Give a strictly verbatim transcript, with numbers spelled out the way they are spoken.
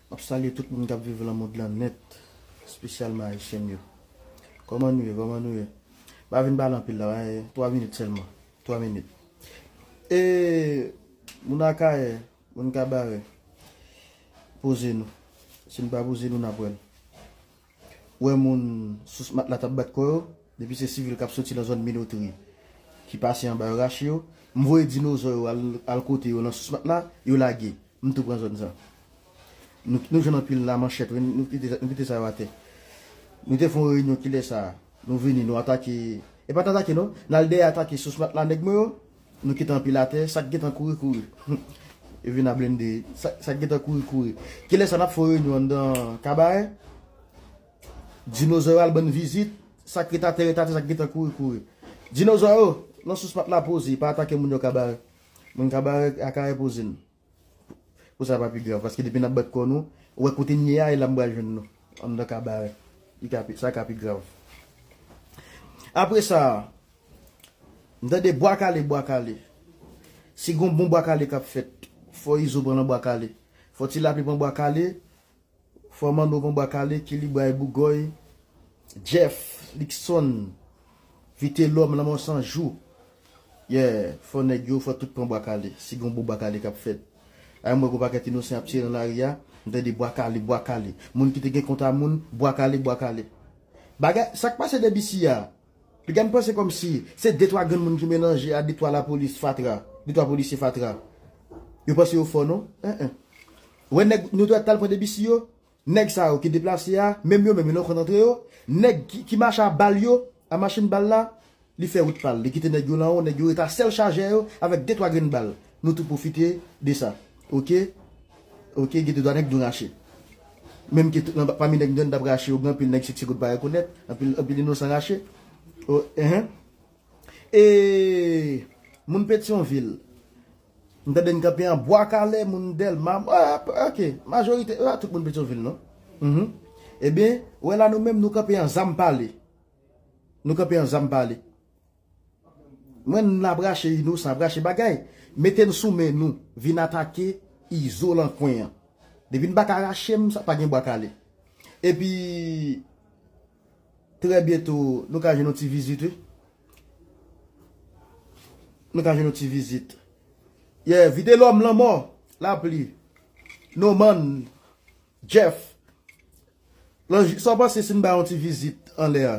M ap salye tout moun k ap viv nan mond lan nèt, espesyalman Ayisyen yo. Kòman nou ye? Kòman nou ye? M pa vin pale anpil la, twa minit sèlman. Twa minit. E, moun Akayè, moun Kabarè, poze nou. Si n pa poze nou, n ap wè l. Ou wè moun sous matla t ap bat kò yo, depi se sivil k ap soti nan zòn Minotri, ki pase anba yo rache yo, m voye dinozò yo al, al kote yo nan sous matla, yo lage. M tou pran zòn sa. Nou, nou jwenn anpil la manchèt, wi, nou kite, nou kite sa yo atè. Nou te fè yon reyinyon kilè sa a. Nou vini, nou atake. E pa t atake non, n al dèyè atake sous matla nèg mwen yo. Nou kite anpil atè, sa k gentan kouri, kouri. Yo vin a blende, sa, sa k gentan kouri, kouri. Kilè sa n ap fè yon reyinyon anndan Kabarè? Dinozò yo al ban n vizit, sa k ret atè, ret atè, sa k gentan kouri, kouri. Dinozò yo, nan sous matla poze, pa atake moun yo Kabarè. Moun Kabarè, Akayè poze n. Pou sa pa pi grav, paske depi n ap bat kò nou, ou wè kote n ye a, e la m pral jwenn nou. Anndan Kabarè. Li ka pi, sa ka pi grav. Apre sa, m tande bwa kale, bwa kale. Si gon bon bwa kale k ap fèt, fò Izo pran nan bwa kale. Fò Ti Lapli pran bwa kale. Fò Manno pran bwa kale, Kilibray, Bougòy, Jeff, Luckson, Vitelòm, Lanmò San Jou. Yeah, fò nèg yo, fò tout pran bwa kale. Si gon bon bwa kale k ap fèt. Ay, m wè gon pakèt inosan ap tire nan lari a. M tande bwa kale, bwa kale. Moun ki te gen kont a moun, bwa kale, bwa kale. Bagay, sa k pase de B C a? Piga m panse kòmsi se de twa grenn moun ki melanje a de twa lapolis fatra, de twa polisye fatra. Yo panse yo fò non? En, en. Wè nèg nou dwèt t al pran de B C yo, nèg sa yo ki deplase a, menm yo menm yo nan kont antre yo, nèg ki, ki mache a bal yo, a machin bal la, li fè wout pa l, li kite nèg yo lan wo, nèg yo ret a sèl chajè yo avèk de twa grenn bal. Nou tou pwofite de sa. Oke? Oke, gen de twa nèg nou rache. Menm ki t-, nan, pami nèg nou t ap rache yo, gen anpil nèg Sexy Gold pa rekonèt, anpil, anpil inosan rache. O, enhen. E moun Petyonvil, m tande n kanpe an Bwa Kale, moun Dèlma, ah, oke, majorite, ah, tout moun Petyonvil, non? Mhm. Ebyen, wè la nou menm, nou kanpe an zam pale. Nou kanpe an zam pale. Mwen, n ap rache inosan, ap rache bagay. Mete n sou men nou, vin atake Izo lan kwen an. Depi n pa ka rache m, sa pa gen Bwa Kale. Epi, trè byento, nou ka jwenn yon ti vizit, wi. Nou ka jwenn yon ti vizit. Yeah, Vitelòm, Lanmò, Lapli, Noman, Jeff, Lanji, sa w panse si n bay yon ti vizit anlè a?